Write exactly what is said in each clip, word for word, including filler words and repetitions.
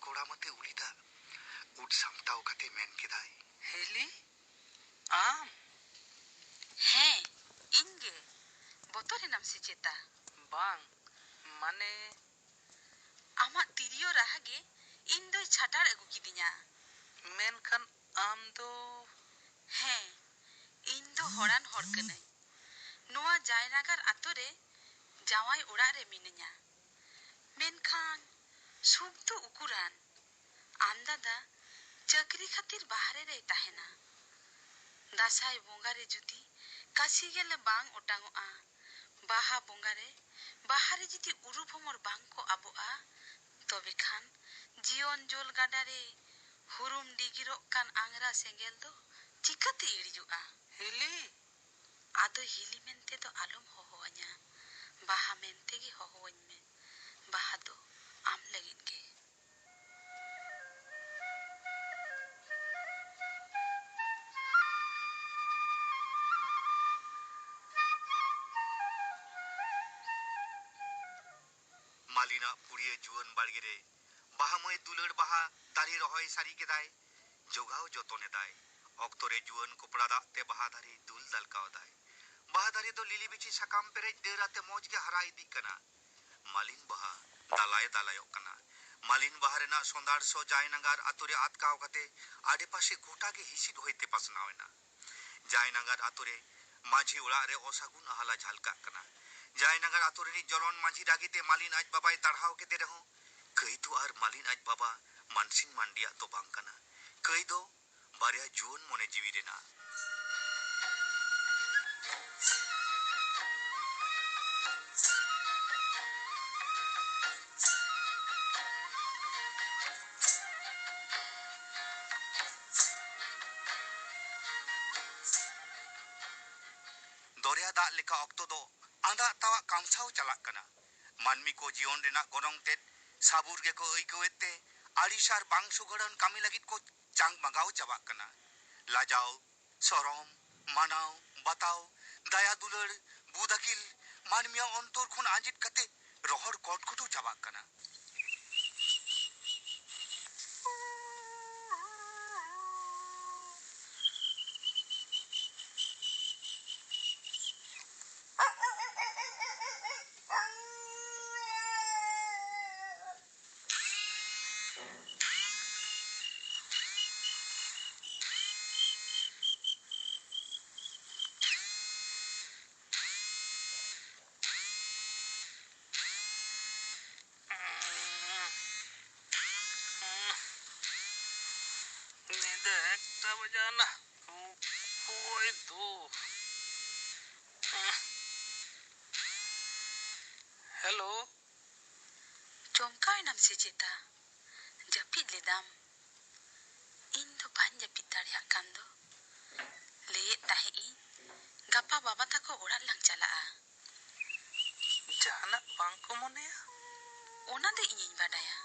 ᱠᱚᱲᱟᱢ ᱟᱛᱮ ᱩᱞᱤᱫᱟᱜ ᱩᱫ ᱥᱟᱢᱴᱟᱣ ᱠᱟᱛᱮ ᱢᱮᱱ ᱠᱮᱫᱟᱭ, "ᱦᱤᱞᱤ, ᱟᱢ?" "ᱦᱮᱸ, ᱤᱧ ᱜᱮ᱾ ᱵᱚᱛᱚᱨ ᱮᱱᱟᱢ ᱥᱮ ᱪᱮᱛᱟ?" "ᱵᱟᱝ, ᱢᱟᱱᱮ..." "ᱟᱢᱟᱜ ᱛᱤᱨᱭᱳ ᱨᱟᱦᱟ ᱜᱮ ᱤᱧ ᱫᱚᱭ ᱪᱷᱟᱴᱟᱲ ᱟᱹᱜᱩ ᱠᱤᱫᱤᱧᱟ᱾" "ᱢᱮᱱᱠᱷᱟᱱ ᱟᱢ ᱫᱚ..." "ᱦᱮᱸ, ᱤᱧ ᱫᱚ ᱦᱚᱲᱟᱱ ᱦᱚᱲ ᱠᱟᱹᱱᱟᱹᱧ᱾ ᱱᱚᱣᱟ ᱡᱟᱭᱱᱟᱜᱟᱨ ᱟᱛᱳ ᱨᱮ ᱡᱟᱶᱟᱭ ᱚᱲᱟᱜ ᱨᱮ ᱢᱤᱱᱟᱹᱧᱟ᱾ ᱢᱮᱱᱠᱷᱟᱱ ᱥᱩᱠ ᱫᱚ ᱩᱠᱩᱨᱟᱱ? ᱟᱢ ᱫᱟᱫᱟ ᱪᱟᱹᱠᱨᱤ ᱠᱷᱟᱹᱛᱤᱨ ᱵᱟᱦᱨᱮ ᱨᱮᱭ ᱛᱟᱦᱮᱱᱟ᱾ ᱫᱟᱸᱥᱟᱭ ᱵᱚᱸᱜᱟ ᱨᱮ ᱡᱩᱫᱤ ᱠᱟᱥᱤ ᱜᱮᱞᱮ ᱵᱟᱝ ᱚᱴᱟᱝᱚᱜᱼᱟ, ᱵᱟᱦᱟ ᱵᱚᱸᱜᱟ ᱨᱮ ᱵᱟᱦᱟ ᱨᱮ ᱡᱩᱫᱤ ᱩᱨᱩ ᱵᱷᱚᱢᱚᱨ ᱵᱟᱝ ᱠᱚ ᱟᱵᱚᱜᱼᱟ, ᱛᱚᱵᱮ ᱠᱷᱟᱱ ᱡᱤᱭᱚᱱ ᱡᱳᱞ ᱜᱟᱰᱟ ᱨᱮ ᱦᱩᱨᱩᱢ ᱰᱤᱜᱤᱨᱚᱜ ᱠᱟᱱ ᱟᱝᱨᱟ ᱥᱮᱸᱜᱮᱞ ᱫᱚ ᱪᱤᱠᱟᱹᱛᱮ ᱤᱲᱤᱡᱚᱜᱼᱟ?" "ᱦᱤᱞᱤ!" "ᱟᱫᱚ ᱦᱤᱞᱤ ᱢᱮᱱᱛᱮ ᱫᱚ ᱟᱞᱚᱢ ᱦᱚᱦᱚᱣᱟᱹᱧᱟ, ᱵᱟᱦᱟ ᱢᱮᱱᱛᱮ ᱜᱮ ᱦᱚᱦᱚᱣᱟᱹᱧ ᱢᱮ᱾ ᱵᱟᱦᱟ ᱫᱚ ᱟᱢ ᱞᱟᱹᱜᱤᱫ ᱜᱮ᱾" ᱢᱟᱹᱞᱤᱱᱟᱜ ᱯᱩᱲᱤᱭᱟᱹ ᱡᱩᱣᱟᱹᱱ ᱵᱟᱲᱜᱮ ᱨᱮ ᱵᱟᱦᱟ ᱢᱟᱹᱭ ᱫᱩᱞᱟᱹᱲ ᱵᱟᱦᱟ ᱫᱟᱨᱮ ᱨᱚᱦᱚᱭ ᱥᱟᱹᱨᱤ ᱠᱮᱫᱟᱭ᱾ ᱡᱚᱜᱟᱣ ᱡᱚᱛᱚᱱ ᱮᱫᱟᱭ᱾ ᱚᱠᱛᱚ ᱨᱮ ᱡᱩᱣᱟᱹᱱ ᱠᱚᱯᱲᱟ ᱫᱟᱜ ᱛᱮ ᱵᱟᱦᱟ ᱫᱟᱨᱮ ᱫᱩᱞ ᱫᱟᱞᱠᱟᱣ ᱫᱟᱭ᱾ ᱵᱟᱦᱟ ᱫᱟᱨᱮ ᱫᱚ ᱞᱤᱞᱤ ᱵᱤᱪᱷᱤ ᱥᱟᱠᱟᱢ ᱯᱮᱨᱮᱡ ᱰᱟᱹᱨ ᱟᱛᱮ ᱢᱚᱡᱽ ᱜᱮ ᱦᱟᱨᱟ ᱤᱫᱤᱜ ᱠᱟᱱᱟ᱾ ᱢᱟᱹᱞᱤᱱ ᱵᱟᱦᱟ ᱫᱟᱞᱟᱭ ᱫᱟᱞᱟᱭᱚᱜ ᱠᱟᱱᱟ᱾ ᱢᱟᱹᱞᱤᱱ ᱵᱟᱦᱟ ᱨᱮᱱᱟᱜ ᱥᱚᱸᱫᱷᱟᱲ ᱥᱚ ᱡᱟᱭᱱᱟᱜᱟᱨ ᱟᱛᱳ ᱨᱮ ᱟᱛᱠᱟᱣ ᱠᱟᱛᱮ ᱟᱰᱮᱯᱟᱥᱮ ᱜᱚᱴᱟ ᱜᱮ ᱦᱤᱸᱥᱤᱫ ᱦᱚᱭᱛᱮ ᱯᱟᱥᱱᱟᱣ ᱮᱱᱟ᱾ ᱡᱟᱭᱱᱟᱜᱟᱨ ᱟᱛᱳ ᱨᱮ ᱢᱟᱹᱡᱷᱤ ᱚᱲᱟᱜ ᱨᱮ ᱚᱥᱟᱹᱜᱩᱱ ᱟᱦᱞᱟ ᱡᱷᱟᱞᱠᱟᱜ ᱠᱟᱱᱟ᱾ ᱡᱟᱭᱱᱟᱜᱟᱨ ᱟᱛᱳ ᱨᱤᱱᱤᱡ ᱡᱚᱞᱚᱱ ᱢᱟᱹᱡᱷᱤ ᱨᱟᱹᱜᱤ ᱛᱮ ᱢᱟᱹᱞᱤᱱ ᱟᱡ ᱵᱟᱵᱟᱭ ᱛᱟᱲᱦᱟᱣ ᱠᱮᱫᱮ ᱨᱮᱦᱚᱸ, ᱠᱟᱹᱭ ᱫᱚ ᱟᱨ ᱢᱟᱹᱞᱤᱱ ᱟᱡ ᱵᱟᱵᱟ ᱢᱟᱱᱥᱤᱝ ᱢᱟᱱᱰᱤᱭᱟᱜ ᱫᱚ ᱵᱟᱝ ᱠᱟᱱᱟ᱾ ᱠᱟᱹᱭ ᱫᱚ ᱵᱟᱨᱭᱟ ᱡᱩᱣᱟᱹᱱ ᱢᱚᱱᱮ ᱡᱤᱣᱤ ᱨᱮᱱᱟᱜ᱾ ᱫᱚᱨᱭᱟ ᱫᱟᱜ ᱞᱮᱠᱟ ᱚᱠᱛᱚ ᱫᱚ ᱟᱸᱫᱟᱜ ᱛᱟᱣᱟᱜ ᱠᱟᱢᱥᱟᱣ ᱪᱟᱞᱟᱜ ᱠᱟᱱᱟ᱾ ᱢᱟᱹᱱᱢᱤ ᱠᱚ ᱡᱤᱭᱚᱱ ᱨᱮᱱᱟᱜ ᱜᱚᱱᱚᱝ ᱛᱮᱫ ᱥᱟᱹᱵᱩᱨ ᱜᱮᱠᱚ ᱟᱹᱭᱠᱟᱹᱣᱮᱫ ᱛᱮ ᱟᱹᱲᱤᱥ ᱟᱨ ᱵᱟᱝ ᱥᱩᱜᱷᱟᱹᱲᱟᱱ ᱠᱟᱹᱢᱤ ᱞᱟᱹᱜᱤᱫ ᱠᱚ ᱪᱟᱝ ᱵᱟᱜᱟᱣ ᱪᱟᱵᱟᱜ ᱠᱟᱱᱟ᱾ ᱞᱟᱡᱟᱣ, ᱥᱚᱨᱚᱢ, ᱢᱟᱱᱟᱣ, ᱵᱟᱛᱟᱣ, ᱫᱟᱭᱟ ᱫᱩᱞᱟᱹᱲ, ᱵᱩᱫ ᱟᱹᱠᱤᱞ ᱢᱟᱹᱱᱢᱤᱭᱟᱜ ᱚᱱᱛᱚᱨ ᱠᱷᱚᱱ ᱟᱸᱡᱮᱫ ᱠᱟᱛᱮ ᱨᱚᱦᱚᱲ ᱠᱚᱴᱠᱚᱴᱚ ᱪᱟᱵᱟᱜ ᱠᱟᱱᱟ᱾ ᱮᱠᱴᱟ ᱵᱟᱡᱟᱣᱱᱟ᱾ ᱚᱠᱚᱭ ᱫᱚ? ᱦᱮᱞᱳ᱾ ᱪᱚᱢᱠᱟᱣ ᱮᱱᱟᱢ ᱥᱮ ᱪᱮᱛᱟ? ᱡᱟᱹᱯᱤᱫ ᱞᱮᱫᱟᱢ? ᱤᱧ ᱫᱚ ᱵᱟᱹᱧ ᱡᱟᱹᱯᱤᱫ ᱫᱟᱲᱮᱭᱟᱜ ᱠᱟᱱ ᱫᱚ᱾ ᱞᱟᱹᱭᱮᱫ ᱛᱟᱦᱮᱸᱫ ᱤᱧ, ᱜᱟᱯᱟ ᱵᱟᱵᱟ ᱛᱟᱠᱚ ᱚᱲᱟᱜ ᱞᱟᱝ ᱪᱟᱞᱟᱜᱼᱟ᱾ ᱡᱟᱦᱟᱱᱟᱜ ᱵᱟᱝ ᱠᱚ ᱢᱚᱱᱮᱭᱟ? ᱚᱱᱟ ᱫᱚ ᱤᱧᱤᱧ ᱵᱟᱰᱟᱭᱟ᱾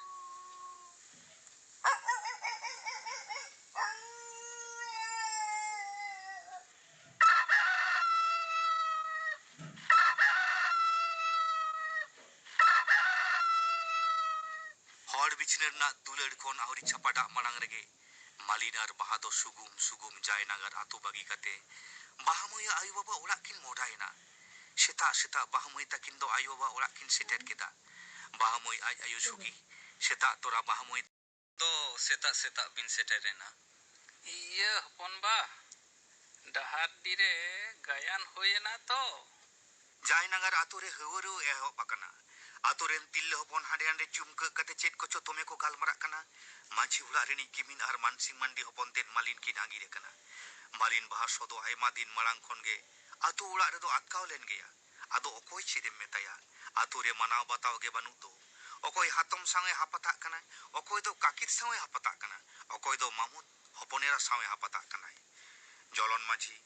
ᱦᱚᱲ ᱵᱤᱪᱷᱱᱟᱹ ᱨᱮᱱᱟᱜ ᱫᱩᱞᱟᱹᱲ ᱠᱷᱚᱱ ᱟᱹᱣᱨᱤ ᱪᱷᱟᱯᱟᱰᱟᱜ ᱢᱟᱲᱟᱝ ᱨᱮᱜᱮ ᱢᱟᱞᱤᱱ ᱟᱨ ᱵᱟᱦᱟ ᱫᱚ ᱥᱩᱜᱩᱢ ᱥᱩᱜᱩᱢ ᱡᱟᱭᱱᱟᱜᱟᱨ ᱟᱹᱛᱩ ᱵᱟᱹᱜᱤ ᱠᱟᱛᱮ ᱵᱟᱦᱟ ᱢᱟᱹᱭᱟᱜ ᱟᱭᱳ ᱵᱟᱵᱟ ᱚᱲᱟᱜ ᱠᱤᱱ ᱢᱚᱦᱰᱟᱭᱮᱱᱟ᱾ ᱥᱮᱛᱟᱜ ᱥᱮᱛᱟᱜ ᱵᱟᱦᱟ ᱢᱟᱹᱭ ᱛᱟᱹᱠᱤᱱ ᱫᱚ ᱟᱭᱳ ᱵᱟᱵᱟ ᱚᱲᱟᱜ ᱠᱤᱱ ᱥᱮᱴᱮᱨ ᱠᱮᱫᱟ᱾ ᱵᱟᱦᱟ ᱢᱟᱹᱭ ᱟᱡ ᱟᱭᱳ ᱥᱩᱜᱤ ᱥᱮᱛᱟᱜ ᱛᱚᱨᱟ ᱵᱟᱦᱟ ᱢᱟᱹᱭ ᱫᱚ ᱥᱮᱛᱟᱜ ᱥᱮᱛᱟᱜ ᱵᱤᱱ ᱥᱮᱴᱮᱨᱮᱱᱟ? ᱤᱭᱟᱹ ᱦᱚᱯᱚᱱ ᱵᱟ, ᱰᱟᱦᱟᱨᱰᱤ ᱨᱮ ᱜᱟᱭᱟᱱ ᱦᱩᱭᱮᱱᱟ ᱛᱚ᱾ ᱡᱟᱭᱱᱟᱜᱟᱨ ᱟᱛᱳ ᱨᱮ ᱦᱟᱹᱣᱟᱹᱨᱟᱹᱣ ᱮᱦᱚᱵ ᱟᱠᱟᱱᱟ᱾ ᱟᱛᱳ ᱨᱮᱱ ᱛᱤᱨᱞᱟᱹ ᱦᱚᱯᱚᱱ ᱦᱟᱸᱰᱮ ᱱᱟᱰᱮ ᱪᱩᱢᱠᱟᱹᱜ ᱠᱟᱛᱮ ᱪᱮᱫ ᱠᱚᱪᱚ ᱫᱚᱢᱮ ᱠᱚ ᱜᱟᱞᱢᱟᱨᱟᱜ ᱠᱟᱱᱟ᱾ ᱢᱟᱹᱡᱷᱤ ᱚᱲᱟᱜ ᱨᱤᱱᱤᱡ ᱠᱤᱢᱤᱱ ᱟᱨ ᱢᱟᱱᱥᱤᱝ ᱢᱟᱱᱰᱤ ᱦᱚᱯᱚᱱ ᱛᱮᱫ ᱢᱟᱹᱞᱤᱱ ᱠᱤᱱ ᱟᱸᱜᱤᱨ ᱟᱠᱟᱱᱟ᱾ ᱢᱟᱹᱞᱤᱱ ᱵᱟᱦᱟ ᱥᱚ ᱫᱚ ᱟᱭᱢᱟ ᱫᱤᱱ ᱢᱟᱲᱟᱝ ᱠᱷᱚᱱ ᱜᱮ ᱟᱛᱳ ᱚᱲᱟᱜ ᱨᱮᱫᱚ ᱟᱴᱠᱟᱣ ᱞᱮᱱ ᱜᱮᱭᱟ᱾ ᱟᱫᱚ ᱚᱠᱚᱭ ᱪᱮᱫ ᱮᱢ ᱢᱮᱛᱟᱭᱟ? ᱟᱛᱳ ᱨᱮ ᱢᱟᱱᱟᱣ ᱵᱟᱛᱟᱣ ᱜᱮ ᱵᱟᱹᱱᱩᱜ ᱫᱚ᱾ ᱚᱠᱚᱭ ᱦᱟᱛᱚᱢ ᱥᱟᱶ ᱮ ᱦᱟᱯᱟᱛᱟᱜ ᱠᱟᱱᱟ, ᱚᱠᱚᱭ ᱫᱚ ᱠᱟᱠᱤᱨ ᱥᱟᱶ ᱮ ᱦᱟᱯᱟᱛᱟᱜ ᱠᱟᱱᱟ, ᱚᱠᱚᱭ ᱫᱚ ᱢᱟᱢᱩᱫ ᱦᱚᱯᱚᱱ ᱮᱨᱟ ᱥᱟᱶ ᱮ ᱦᱟᱯᱟᱛᱟᱜ ᱠᱟᱱᱟᱭ᱾ ᱡᱚᱞᱚᱱ ᱢᱟᱹᱡᱷᱤ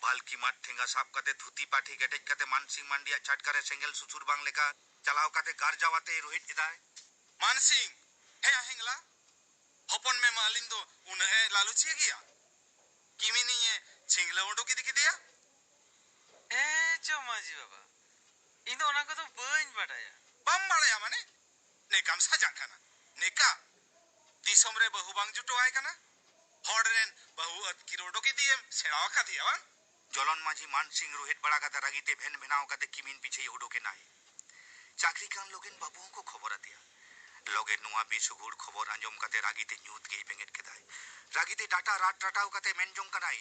ᱵᱟᱞᱠᱤ ᱢᱟᱫ ᱴᱷᱮᱸᱜᱟ ᱥᱟᱵ ᱠᱟᱛᱮ ᱫᱷᱩᱛᱤ ᱯᱟᱹᱴᱷᱤ ᱜᱮᱴᱮᱡ ᱠᱟᱛᱮ ᱢᱟᱱᱥᱤᱝ ᱢᱟᱱᱰᱤᱭᱟᱜ ᱪᱷᱟᱴᱠᱟ ᱨᱮ ᱥᱮᱸᱜᱮᱞ ᱥᱩᱥᱩᱨ ᱵᱟᱝ ᱞᱮᱠᱟ ᱪᱟᱞᱟᱣ ᱠᱟᱛᱮ ᱜᱟᱨᱡᱟᱣ ᱟᱛᱮ ᱨᱩᱦᱮᱫ ᱮᱫᱟᱭ, "ᱢᱟᱱᱥᱤᱝ, ᱦᱮᱸ ᱦᱮᱝᱞᱟ, ᱦᱚᱯᱚᱱ ᱢᱮ ᱢᱟᱹᱞᱤᱱ ᱫᱚ ᱩᱱᱟᱹᱜ ᱮ ᱞᱟᱞᱚᱪᱤᱭᱟᱹ ᱜᱮᱭᱟ? ᱠᱤᱢᱤᱱᱤᱧ ᱮ ᱪᱷᱤᱝᱞᱟᱹᱣ ᱩᱰᱩᱠ ᱤᱫᱤ ᱠᱮᱫᱮᱭᱟ?" ᱦᱮᱸ ᱪᱚ ᱢᱟᱹᱡᱷᱤ ᱵᱟᱵᱟ, ᱤᱧ ᱫᱚ ᱚᱱᱟ ᱠᱚᱫᱚ ᱵᱟᱹᱧ ᱵᱟᱰᱟᱭᱟ᱾ ᱵᱟᱢ ᱵᱟᱲᱟᱭᱟ ᱢᱟᱱᱮ? ᱱᱮᱠᱟᱢ ᱥᱟᱡᱟᱜ ᱠᱟᱱᱟ, ᱱᱮᱠᱟ᱾ ᱫᱤᱥᱚᱢ ᱨᱮ ᱵᱟᱹᱦᱩ ᱵᱟᱝ ᱡᱩᱴᱟᱹᱣᱟᱭ ᱠᱟᱱᱟ, ᱦᱚᱲ ᱨᱮᱱ ᱵᱟᱹᱦᱩ ᱟᱹᱛᱠᱤᱨ ᱩᱰᱩᱠ ᱤᱫᱤᱭᱮᱢ ᱥᱮᱬᱟ ᱟᱠᱟᱫᱮᱭᱟ ᱵᱟᱝ? ᱡᱚᱞᱚᱱ ᱢᱟᱹᱡᱷᱤ ᱢᱟᱱ ᱥᱤᱝ ᱨᱩᱦᱮᱫ ᱵᱟᱲᱟ ᱠᱟᱛᱮ ᱨᱟᱹᱜᱤ ᱛᱮ ᱵᱷᱮᱱ ᱵᱷᱮᱱᱟᱣ ᱠᱟᱛᱮ ᱠᱤᱢᱤᱱ ᱯᱤᱪᱷᱮᱭ ᱩᱰᱩᱠ ᱮᱱᱟᱭ᱾ ᱪᱟᱹᱠᱨᱤ ᱠᱟᱱ ᱞᱚᱜᱮᱱ ᱵᱟᱹᱵᱩ ᱦᱚᱸᱠᱚ ᱠᱷᱚᱵᱚᱨ ᱟᱫᱮᱭᱟ᱾ ᱞᱚᱜᱮᱱ ᱱᱚᱣᱟ ᱵᱮᱥᱩᱜᱩᱲ ᱠᱷᱚᱵᱚᱨ ᱟᱸᱡᱚᱢ ᱠᱟᱛᱮ ᱨᱟᱹᱜᱤ ᱛᱮ ᱧᱩᱛ ᱜᱮᱭ ᱵᱮᱸᱜᱮᱫ ᱠᱮᱫᱟᱭ᱾ ᱨᱟᱹᱜᱤ ᱛᱮ ᱰᱟᱴᱟ ᱨᱟᱴ ᱨᱟᱴᱟᱣ ᱠᱟᱛᱮ ᱢᱮᱱ ᱡᱚᱝ ᱠᱟᱱᱟᱭ,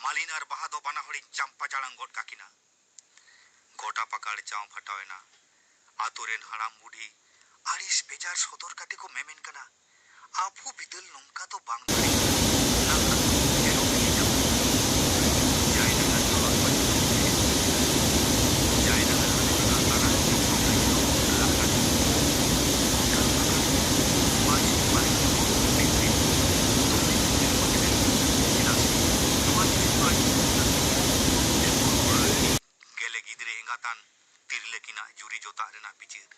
"ᱢᱟᱹᱞᱤᱱ ᱟᱨ ᱵᱟᱦᱟ ᱫᱚ ᱵᱟᱱᱟ ᱦᱚᱲᱤᱧ ᱪᱟᱢᱯᱟ ᱪᱟᱲᱟᱝ ᱜᱚᱫ ᱠᱟᱠᱤᱱᱟ᱾" ᱜᱚᱴᱟ ᱯᱟᱠᱟᱲ ᱪᱟᱣ ᱯᱷᱟᱴᱟᱣ ᱮᱱᱟ᱾ ᱟᱛᱳ ᱨᱮᱱ ᱦᱟᱲᱟᱢ ᱵᱩᱰᱷᱤ ᱟᱹᱲᱤᱥ ᱵᱮᱡᱟᱨ ᱥᱚᱫᱚᱨ ᱠᱟᱛᱮ ᱠᱚ ᱢᱮᱢᱮᱱ ᱠᱟᱱᱟ, "ᱟᱵᱚ ᱵᱤᱫᱟᱹᱞ ᱱᱚᱝᱠᱟ ᱫᱚ ᱵᱟᱝ ᱛᱟᱦᱮᱸ ᱠᱟᱱᱟ᱾ ᱨᱮᱱᱟᱜ ᱵᱤᱪᱟᱹᱨ᱾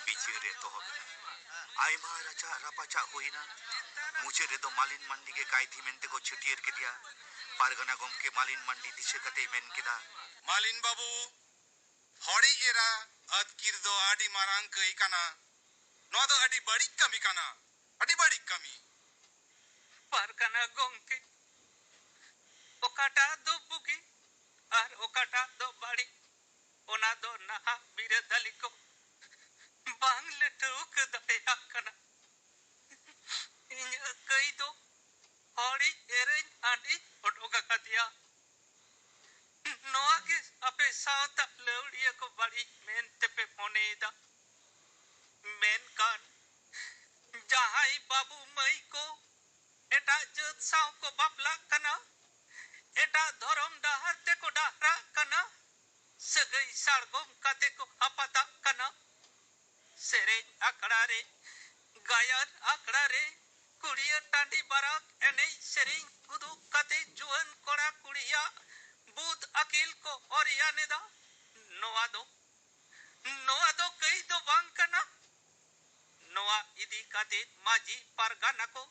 ᱵᱤᱪᱟᱹᱨ ᱮᱛᱚᱦᱚᱵ ᱮᱱᱟ᱾ ᱟᱭᱢᱟ ᱨᱟᱪᱟᱜ ᱨᱟᱯᱟᱪᱟᱜ ᱦᱩᱭ ᱮᱱᱟ᱾ ᱢᱩᱪᱟᱹᱫ ᱨᱮᱫᱚ ᱢᱟᱞᱤᱱ ᱢᱟᱱᱰᱤ ᱜᱮ ᱠᱟᱭᱫᱷᱤ ᱢᱮᱱᱛᱮ ᱠᱚ ᱪᱷᱟᱹᱴᱭᱟᱹᱨ ᱠᱮᱫᱮᱭᱟ᱾ ᱯᱟᱨᱜᱟᱱᱟ ᱜᱚᱢᱠᱮ ᱢᱟᱞᱤᱱ ᱢᱟᱱᱰᱤ ᱫᱤᱥᱟᱹ ᱠᱟᱛᱮᱭ ᱢᱮᱱ ᱠᱮᱫᱟ, ᱢᱟᱞᱤᱱ ᱵᱟᱹᱵᱩ, ᱦᱚᱲᱤᱡ ᱮᱨᱟ ᱟᱹᱛᱠᱤᱨ ᱫᱚ ᱟᱹᱰᱤ ᱢᱟᱨᱟᱝ ᱠᱟᱹᱭ ᱠᱟᱱᱟ᱾ ᱱᱚᱣᱟ ᱫᱚ ᱟᱹᱰᱤ ᱵᱟᱹᱲᱤᱡ ᱠᱟᱹᱢᱤ ᱠᱟᱱᱟ, ᱟᱹᱰᱤ ᱵᱟᱹᱲᱤᱡ ᱠᱟᱹᱢᱤ᱾ ᱯᱟᱨᱜᱟᱱᱟ ᱜᱚᱢᱠᱮ, ᱚᱠᱟᱴᱟᱜ ᱫᱚ ᱵᱩᱜᱤ ᱟᱨ ᱚᱠᱟᱴᱟᱜ ᱫᱚ ᱵᱟᱹᱲᱤᱡ, ᱚᱱᱟ ᱫᱚ ᱱᱟᱦᱟᱜ ᱵᱤᱨᱟᱹᱫᱟᱹᱞᱤ ᱠᱚ ᱵᱟᱝ ᱞᱮ ᱴᱷᱟᱹᱣᱠᱟᱹ ᱫᱟᱲᱮᱭᱟᱜ ᱠᱟᱱᱟ᱾ ᱤᱧᱟᱹᱜ ᱠᱟᱹᱭ ᱫᱚ ᱦᱚᱲᱤᱡ ᱮᱨᱟᱧ ᱟᱸᱰᱤ ᱚᱰᱚᱠ ᱟᱠᱟᱫᱮᱭᱟ᱾ ᱱᱚᱣᱟ ᱜᱮ ᱟᱯᱮ ᱥᱟᱶᱛᱟ ᱞᱟᱹᱣᱲᱤᱭᱟᱹ ᱠᱚ ᱵᱟᱹᱲᱤᱡ ᱢᱮᱱ ᱛᱮᱯᱮ ᱢᱚᱱᱮᱭᱮᱫᱟ᱾ ᱢᱮᱱᱠᱷᱟᱱ ᱡᱟᱦᱟᱸᱭ ᱵᱟᱹᱵᱩ ᱢᱟᱹᱭ ᱠᱚ ᱮᱴᱟᱜ ᱡᱟᱹᱛ ᱥᱟᱶ ᱠᱚ ᱵᱟᱯᱞᱟᱜ ᱠᱟᱱᱟ, ᱮᱴᱟᱜ ᱫᱷᱚᱨᱚᱢ ᱰᱟᱦᱟᱨ ᱛᱮᱠᱚ ᱰᱟᱦᱨᱟᱜ ᱠᱟᱱᱟ, ᱥᱟᱹᱜᱟᱹᱭ ᱥᱟᱲᱜᱚᱢ ᱠᱟᱛᱮ ᱠᱚ ᱟᱯᱟᱛᱟᱜ ᱠᱟᱱᱟ, ᱥᱮᱨᱮᱧ ᱟᱠᱷᱲᱟ ᱨᱮ, ᱜᱟᱭᱟᱱ ᱟᱠᱷᱲᱟ ᱨᱮ, ᱠᱩᱲᱤᱭᱟᱹ ᱴᱟᱺᱰᱤ ᱵᱟᱨᱟᱠ ᱮᱱᱮᱡ ᱥᱮᱨᱮᱧ ᱩᱫᱩᱜ ᱠᱟᱛᱮ ᱡᱩᱣᱟᱹᱱ ᱠᱚᱲᱟ ᱠᱩᱲᱤᱭᱟᱜ ᱵᱩᱫ ᱟᱹᱠᱤᱞ ᱠᱚ ᱚᱨᱭᱟᱱ ᱮᱫᱟ᱾ ᱱᱚᱣᱟ ᱫᱚ, ᱱᱚᱣᱟ ᱫᱚ ᱠᱟᱹᱭ ᱫᱚ ᱵᱟᱝ ᱠᱟᱱᱟ᱾ ᱱᱚᱣᱟ ᱤᱫᱤ ᱠᱟᱛᱮ ᱢᱟᱹᱡᱷᱤ ᱯᱟᱨᱜᱟᱱᱟ ᱠᱚ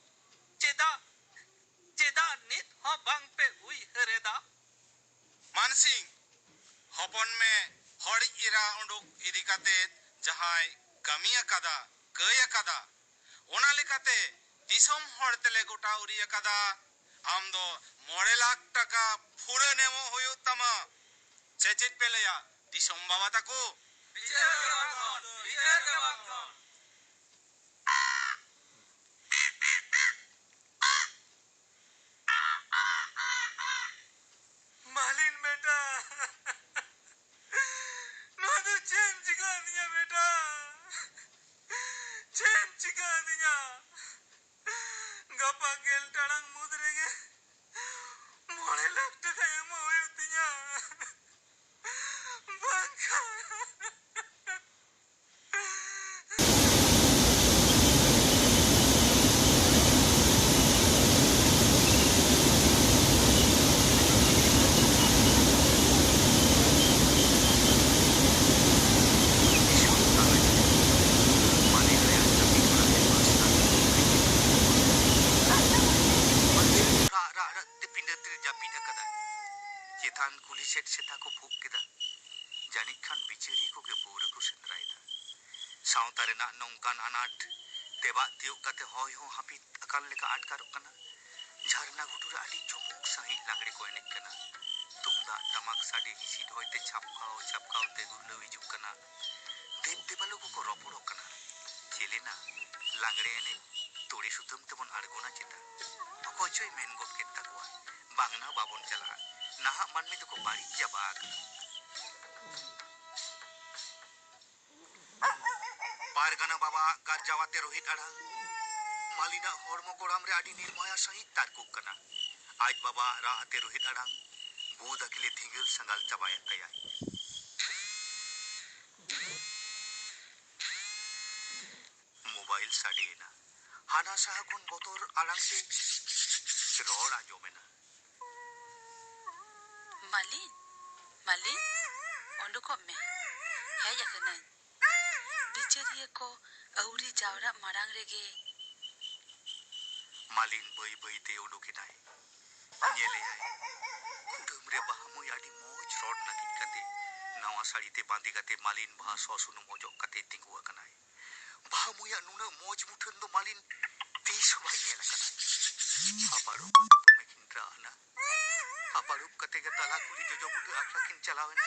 ᱪᱮᱫᱟᱜ, ᱪᱮᱫᱟᱜ ᱱᱤᱛ ᱦᱚᱸ ᱵᱟᱝ ᱯᱮ ᱩᱭᱦᱟᱹᱨ ᱮᱫᱟ? ᱢᱟᱱᱥᱤᱝ, ᱦᱚᱯᱚᱱ ᱢᱮ ᱦᱚᱲᱤᱡ ᱮᱨᱟ ᱩᱰᱩᱠ ᱤᱫᱤ ᱠᱟᱛᱮ ᱡᱟᱦᱟᱸᱭ ᱠᱟᱹᱢᱤ ᱟᱠᱟᱫᱟ, ᱠᱟᱹᱭ ᱟᱠᱟᱫᱟ, ᱚᱱᱟ ᱞᱮᱠᱟᱛᱮ ᱫᱤᱥᱚᱢ ᱦᱚᱲ ᱛᱮᱞᱮ ᱜᱚᱴᱟ ᱩᱨᱤ ᱟᱠᱟᱫᱟ᱾ ᱟᱢ ᱫᱚ ᱢᱚᱬᱮ ᱞᱟᱠᱷ ᱴᱟᱠᱟ ᱯᱷᱩᱨᱟᱹᱱ ᱮᱢᱚᱜ ᱦᱩᱭᱩᱜ ᱛᱟᱢᱟ᱾ ᱥᱮ ᱪᱮᱫ ᱯᱮ ᱞᱟᱹᱭᱟ ᱫᱤᱥᱚᱢ ᱵᱟᱵᱟ ᱛᱟᱠᱚ? ᱵᱤᱪᱟᱹᱨ ᱜᱮ ᱵᱟᱝ ᱠᱷᱚᱱ, ᱵᱤᱪᱟᱹᱨ ᱜᱮ ᱵᱟᱝ ᱠᱷᱚᱱ᱾ ᱢᱟᱞᱤᱱ ᱵᱮᱴᱟ, ᱱᱚᱣᱟ ᱫᱚ ᱪᱮᱫ ᱮᱢ ᱪᱤᱠᱟᱹ ᱟᱹᱫᱤᱧᱟ ᱵᱮᱴᱟ? ᱪᱮᱫ ᱮᱢ ᱪᱤᱠᱟᱹ ᱟᱹᱫᱤᱧᱟ? ᱜᱟᱯᱟ ᱜᱮᱞ ᱴᱟᱲᱟᱝ ᱢᱩᱫᱽ ᱨᱮᱜᱮ ᱢᱚᱬᱮ ᱞᱟᱠᱷ ᱴᱟᱠᱟ ᱮᱢᱚᱜ ᱦᱩᱭᱩᱜ ᱛᱤᱧᱟ, ᱵᱟᱝᱠᱷᱟᱱ ᱥᱮᱛᱟ ᱠᱚ ᱵᱷᱩᱜ ᱠᱮᱫᱟ᱾ ᱡᱟᱹᱱᱤᱡ ᱠᱷᱟᱱ ᱵᱤᱪᱟᱹᱨᱤᱭᱟᱹ ᱠᱚᱜᱮ ᱯᱟᱹᱣᱨᱟᱹ ᱠᱚ ᱥᱮᱸᱫᱽᱨᱟᱭᱮᱫᱟ᱾ ᱥᱟᱶᱛᱟ ᱨᱮᱱᱟᱜ ᱱᱚᱝᱠᱟᱱ ᱟᱱᱟᱴ ᱛᱮᱵᱟᱜ ᱛᱤᱭᱳᱜ ᱠᱟᱛᱮ ᱦᱚᱭ ᱦᱚᱸ ᱦᱟᱹᱯᱤᱫ ᱟᱠᱟᱱ ᱞᱮᱠᱟ ᱟᱴᱠᱟᱨᱚᱜ ᱠᱟᱱᱟ᱾ ᱡᱷᱟᱨᱱᱟ ᱜᱷᱩᱴᱩ ᱨᱮ ᱟᱹᱰᱤ ᱡᱚᱢᱚᱠ ᱥᱟᱺᱦᱤᱡ ᱞᱟᱜᱽᱲᱮ ᱠᱚ ᱮᱱᱮᱡ ᱠᱟᱱᱟ᱾ ᱛᱩᱢᱫᱟᱜ ᱴᱟᱢᱟᱠ ᱥᱟᱰᱮ ᱦᱤᱸᱥᱤᱫ ᱦᱚᱭᱛᱮ ᱪᱷᱟᱯᱠᱟᱣ ᱪᱷᱟᱯᱠᱟᱣ ᱛᱮ ᱜᱩᱨᱞᱟᱹᱣ ᱦᱤᱡᱩᱜ ᱠᱟᱱᱟ᱾ ᱫᱮᱵ ᱫᱮᱵᱟᱞᱳ ᱠᱚᱠᱚ ᱨᱚᱯᱚᱲᱚᱜ ᱠᱟᱱᱟ᱾ ᱪᱮᱞᱮᱱᱟ, ᱞᱟᱜᱽᱲᱮ ᱮᱱᱮᱡ ᱛᱩᱲᱤ ᱥᱩᱛᱟᱹᱢ ᱛᱮᱵᱚᱱ ᱟᱬᱜᱚᱱᱟ ᱪᱮᱛᱟ? ᱚᱠᱚᱭ ᱪᱚᱭ ᱢᱮᱱ ᱜᱚᱫ ᱠᱮᱫ ᱛᱟᱠᱚᱣᱟ, ᱵᱟᱝᱱᱟ ᱵᱟᱵᱚᱱ ᱪᱟᱞᱟᱜᱼᱟ, ᱱᱟᱦᱟᱜ ᱢᱟᱹᱱᱢᱤ ᱫᱚᱠᱚ ᱵᱟᱹᱲᱤᱡ ᱪᱟᱵᱟ ᱟᱠᱟᱱᱟ᱾ ᱯᱟᱨᱜᱟᱱᱟ ᱵᱟᱵᱟᱣᱟᱜ ᱜᱟᱨᱡᱟᱣᱟᱛᱮ ᱨᱳᱦᱤᱛ ᱟᱲᱟᱝ ᱢᱟᱹᱞᱤᱱᱟᱜ ᱦᱚᱲᱢᱚ ᱠᱚᱲᱟᱢ ᱨᱮ ᱟᱹᱰᱤ ᱱᱤᱨᱢᱚᱭᱟ ᱥᱟᱺᱦᱤᱡ ᱛᱟᱨᱠᱚᱜ ᱠᱟᱱᱟ᱾ ᱟᱡ ᱵᱟᱵᱟᱣᱟᱜ ᱨᱟᱜ ᱟᱛᱮ ᱨᱳᱦᱤᱛ ᱟᱲᱟᱝ ᱵᱩᱫ ᱟᱹᱠᱤᱞᱮ ᱫᱷᱤᱸᱜᱟᱹᱞ ᱥᱟᱸᱜᱟᱞ ᱪᱟᱵᱟᱭᱮᱫ ᱛᱟᱭᱟᱭ᱾ ᱢᱳᱵᱟᱭᱤᱞ ᱥᱟᱰᱮᱭᱮᱱᱟ᱾ ᱦᱟᱱᱟ ᱥᱟᱦᱟ ᱠᱷᱚᱱ ᱵᱚᱛᱚᱨ ᱟᱲᱟᱝ ᱛᱮ ᱨᱚᱲ ᱟᱸᱡᱚᱢᱮᱱᱟ᱾ ᱢᱟᱹᱞᱤᱱ, ᱢᱟᱹᱞᱤᱱ, ᱩᱰᱩᱠᱚᱜ ᱢᱮ, ᱦᱮᱡ ᱟᱠᱟᱱᱟᱹᱧ᱾ ᱵᱤᱪᱟᱹᱨᱤᱭᱟᱹ ᱠᱚ ᱟᱹᱣᱨᱤ ᱡᱟᱣᱨᱟᱜ ᱢᱟᱲᱟᱝ ᱨᱮᱜᱮ᱾ ᱢᱟᱹᱞᱤᱱ ᱵᱟᱹᱭ ᱵᱟᱹᱭ ᱛᱮ ᱩᱰᱩᱠ ᱮᱱᱟᱭ᱾ ᱧᱮᱞᱮᱭᱟᱭ, ᱠᱩᱰᱟᱹᱢ ᱨᱮ ᱵᱟᱦᱟ ᱢᱟᱹᱭ ᱟᱹᱰᱤ ᱢᱚᱡᱽ ᱨᱚᱰ ᱱᱟᱹᱠᱤᱡ ᱠᱟᱛᱮ, ᱱᱟᱣᱟ ᱥᱟᱹᱲᱤ ᱛᱮ ᱵᱟᱸᱫᱮ ᱠᱟᱛᱮ, ᱢᱟᱹᱞᱤᱱ ᱵᱟᱦᱟ ᱥᱚ ᱥᱩᱱᱩᱢ ᱚᱡᱚᱜ ᱠᱟᱛᱮ ᱛᱤᱸᱜᱩ ᱟᱠᱟᱱᱟᱭ᱾ ᱵᱟᱦᱟ ᱢᱟᱹᱭᱟᱜ ᱱᱩᱱᱟᱹᱜ ᱢᱚᱡᱽ ᱢᱩᱴᱷᱟᱹᱱ ᱫᱚ ᱢᱟᱹᱞᱤᱱ ᱛᱤᱥ ᱦᱚᱸ ᱵᱟᱭ ᱧᱮᱞ ᱟᱠᱟᱫᱟ᱾ ᱦᱟᱯᱟᱲᱩᱵ ᱠᱟᱛᱮ ᱫᱚᱢᱮ ᱠᱤᱱ ᱨᱟᱜ ᱟᱱᱟ᱾ ᱦᱟᱯᱟᱲᱩᱵ ᱠᱟᱛᱮ ᱜᱮ ᱛᱟᱞᱟ ᱠᱩᱞᱦᱤ ᱡᱚᱡᱚ ᱵᱩᱴᱟᱹ ᱟᱠᱷᱲᱟ ᱠᱤᱱ ᱪᱟᱞᱟᱣ ᱮᱱᱟ᱾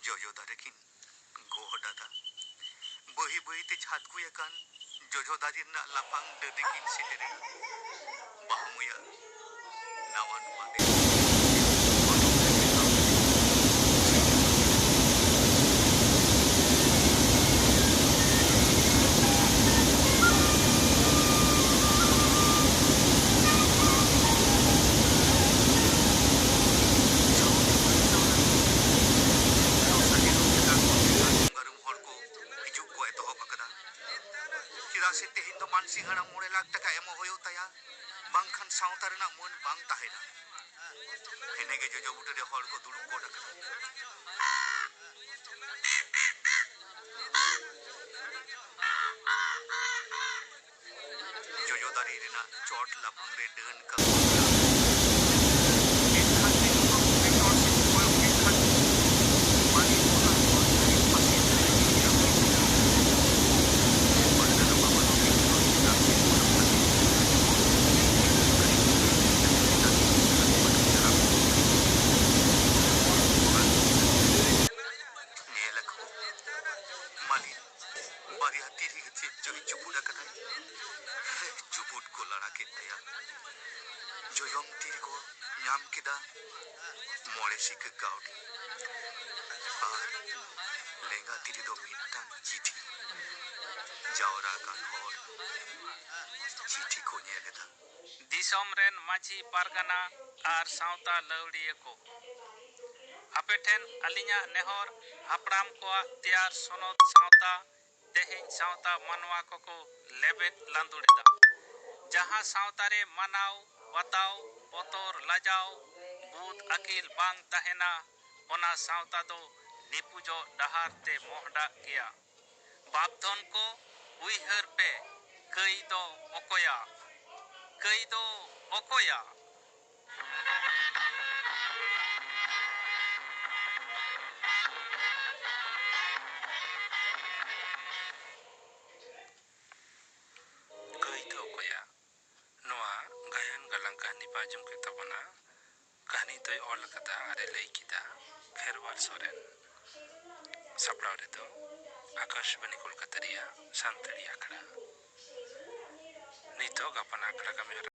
ᱡᱚᱡᱚ ᱫᱟᱨᱮ ᱠᱤᱱ ᱜᱚᱦᱚ ᱫᱟᱫᱟ᱾ ᱵᱟᱹᱭ ᱵᱟᱹᱭ ᱛᱮ ᱡᱷᱟᱛᱠᱩᱭ ᱟᱠᱟᱱ ᱡᱚᱡᱚ ᱫᱟᱨᱮ ᱨᱮᱱᱟᱜ ᱞᱟᱯᱷᱟᱝ ᱰᱟᱹᱰᱤ ᱠᱤᱱ ᱥᱮᱴᱮᱨ ᱮᱱᱟ᱾ ᱵᱟᱹᱦᱩ ᱢᱟᱹᱭᱟᱜ ᱱᱟᱣᱟ ᱱᱚᱣᱟ ᱫᱮ ᱦᱤᱡᱩᱜ ᱠᱚ ᱮᱛᱚᱦᱚᱵ ᱟᱠᱟᱫᱟ᱾ ᱪᱮᱫᱟᱜ ᱥᱮ ᱛᱮᱦᱮᱧ ᱫᱚ ᱢᱟᱱᱥᱤ ᱦᱟᱲᱟᱢ ᱢᱚᱬᱮ ᱞᱟᱠᱷ ᱴᱟᱠᱟ ᱮᱢᱚᱜ ᱦᱩᱭᱩᱜ ᱛᱟᱭᱟ, ᱵᱟᱝᱠᱷᱟᱱ ᱥᱟᱶᱛᱟ ᱨᱮᱱᱟᱜ ᱢᱟᱹᱱ ᱵᱟᱝ ᱛᱟᱦᱮᱱᱟ᱾ ᱮᱱᱮᱜᱮ ᱡᱚᱡᱚ ᱵᱩᱴᱟᱹ ᱨᱮ ᱦᱚᱲ ᱠᱚ ᱫᱩᱲᱩᱵ ᱜᱚᱫ ᱟᱠᱟᱱᱟ᱾ ᱡᱚᱡᱚ ᱫᱟᱨᱮ ᱨᱮᱱᱟᱜ ᱪᱚᱴ ᱞᱟᱯᱷᱟᱝ ᱨᱮ ᱰᱟᱹᱱ ᱠᱟᱹᱦᱩ ᱢᱮᱱᱟᱜᱼᱟ᱾ ᱢᱮᱱᱠᱷᱟᱱ ᱱᱤᱛᱚᱜ ᱫᱚ ᱪᱚᱴ ᱥᱮᱫ ᱛᱤᱨᱤ ᱪᱮᱫ ᱪᱚᱭ ᱪᱩᱯᱩᱫ ᱟᱠᱟᱫᱟ᱾ ᱪᱩᱯᱩᱫ ᱠᱚ ᱞᱟᱲᱟ ᱠᱮᱫ ᱛᱟᱭᱟ᱾ ᱡᱚᱭᱚᱢ ᱛᱤᱨᱤ ᱠᱚ ᱧᱟᱢ ᱠᱮᱫᱟ ᱢᱚᱬᱮ ᱥᱤᱠᱟᱹ ᱠᱟᱹᱣᱰᱤ ᱟᱨ ᱞᱮᱸᱜᱟ ᱛᱤᱨᱤ ᱫᱚ ᱢᱤᱫᱴᱟᱝ ᱪᱤᱴᱷᱤ᱾ ᱡᱟᱣᱨᱟ ᱟᱠᱟᱱ ᱦᱚᱲ ᱪᱤᱴᱷᱤ ᱠᱚ ᱧᱮᱞ ᱮᱫᱟ᱾ ᱫᱤᱥᱚᱢ ᱨᱮᱱ ᱢᱟᱹᱡᱷᱤ ᱯᱟᱨᱜᱟᱱᱟ ᱟᱨ ᱥᱟᱶᱛᱟ ᱞᱟᱹᱣᱲᱤᱭᱟᱹ ᱠᱚ, ᱟᱯᱮ ᱴᱷᱮᱱ ᱟᱹᱞᱤᱧᱟᱜ ᱱᱮᱦᱚᱨ, ᱦᱟᱯᱲᱟᱢ ᱠᱚᱣᱟᱜ ᱛᱮᱭᱟᱨ ᱥᱚᱱᱚᱛ ᱥᱟᱶᱛᱟ ᱛᱮᱦᱮᱧ ᱥᱟᱶᱛᱟ ᱢᱟᱱᱣᱟ ᱠᱚᱠᱚ ᱞᱮᱵᱮᱫ ᱞᱟᱸᱫᱩᱲ ᱮᱫᱟ᱾ ᱡᱟᱦᱟᱸ ᱥᱟᱶᱛᱟ ᱨᱮ ᱢᱟᱱᱟᱣ ᱵᱟᱛᱟᱣ, ᱵᱚᱛᱚᱨ ᱞᱟᱡᱟᱣ, ᱵᱩᱫ ᱟᱹᱠᱤᱞ ᱵᱟᱝ ᱛᱟᱦᱮᱱᱟ, ᱚᱱᱟ ᱥᱟᱶᱛᱟ ᱫᱚ ᱱᱤᱯᱩᱡᱚᱜ ᱰᱟᱦᱟᱨ ᱛᱮ ᱢᱚᱦᱰᱟᱜ ᱜᱮᱭᱟ᱾ ᱵᱟᱯ ᱫᱷᱚᱱ ᱠᱚ, ᱩᱭᱦᱟᱹᱨ ᱯᱮ, ᱠᱟᱹᱭ ᱫᱚ ᱚᱠᱚᱭᱟ? ᱠᱟᱹᱭ ᱫᱚ ᱚᱠᱚᱭᱟ? ᱠᱟᱹᱭ ᱫᱚ ᱚᱠᱚᱭᱟ? ᱱᱚᱣᱟ ᱜᱟᱭᱟᱱ ᱜᱟᱞᱟᱝ ᱠᱟᱹᱦᱱᱤ ᱯᱮ ᱟᱸᱡᱚᱢ ᱠᱮᱫ ᱛᱟᱵᱚᱱᱟ᱾ ᱠᱟᱹᱦᱱᱤ ᱫᱚᱭ ᱚᱞ ᱟᱠᱟᱫᱟ ᱟᱨ ᱮ ᱞᱟᱹᱭ ᱠᱮᱫᱟ ᱠᱷᱮᱨᱣᱟᱞ ᱥᱚᱨᱮᱱ᱾ ᱥᱟᱯᱲᱟᱣ ᱨᱮᱫᱚ ᱟᱠᱟᱥᱵᱟᱱᱤ ᱠᱳᱞᱠᱟᱛᱟ ᱨᱮᱭᱟᱜ ᱥᱟᱱᱛᱟᱲᱤ ᱟᱠᱷᱲᱟ᱾ ᱱᱤᱛᱚᱜ ᱜᱟᱯᱟᱱ ᱟᱠᱷᱲᱟ ᱠᱟᱹᱢᱤ ᱦᱚᱨᱟ